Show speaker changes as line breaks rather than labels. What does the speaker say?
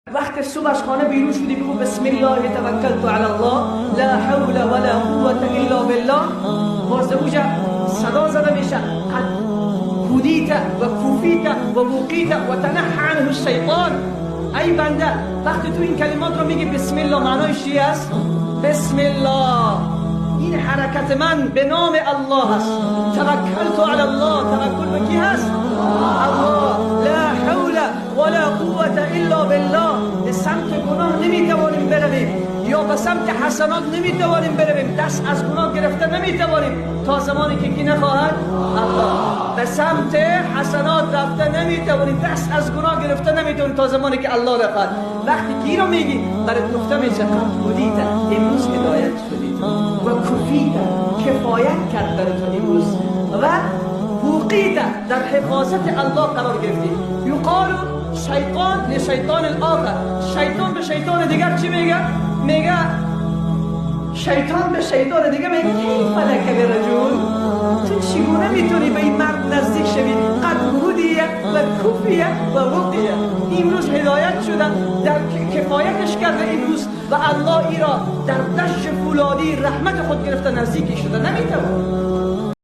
وقت صبح از خانه بیرون شدی بگو بسم الله توکلت علی الله لا حول ولا قوة الا بالله. باز اوجا صدا زده میشه قد هدیت و کوفیت و وقیت و تنحى عنه الشیطان. ای بنده، وقتی تو این کلمات رو میگی بسم الله، معنایش چی است؟ بسم الله این حرکت من به نام الله است. توکلت علی الله، توکل به کی هست؟ الله. لا حول ولا قوة الا بالله. به سمت گناه نمیتوانیم برویم یا به سمت حسنات نمیتوانیم برویم، دست از گناه گرفته نمیتوانیم تا زمانی که کی نخواهد؟ الله. به سمت حسنات رفته نمیتوانیم، دست از گناه گرفته نمیتوانیم تا زمانی که الله نخواهد. وقتی کی رو میگی برات گفته میشه قد هدیت، امروز هدایت شدید، و کفیت، کفایت کرد برای تو امروز، و وقیت، در حفاظت الله قرار گرفتی. یقال شیطان لشیطان الاخر، شیطان به شیطان دیگر چی میگه؟ میگه شیطان به شیطان دیگه میگه کیف لک برجل، تو چگونه میتونی به این مرد نزدیک شوی؟ قد هدیه و کفیه و وقیه. امروز هدایت شده، در کفایتش کرده امروز، و الله ای را در دشت فولادی رحمت خود گرفته نزدیکی شده. نمیتوان.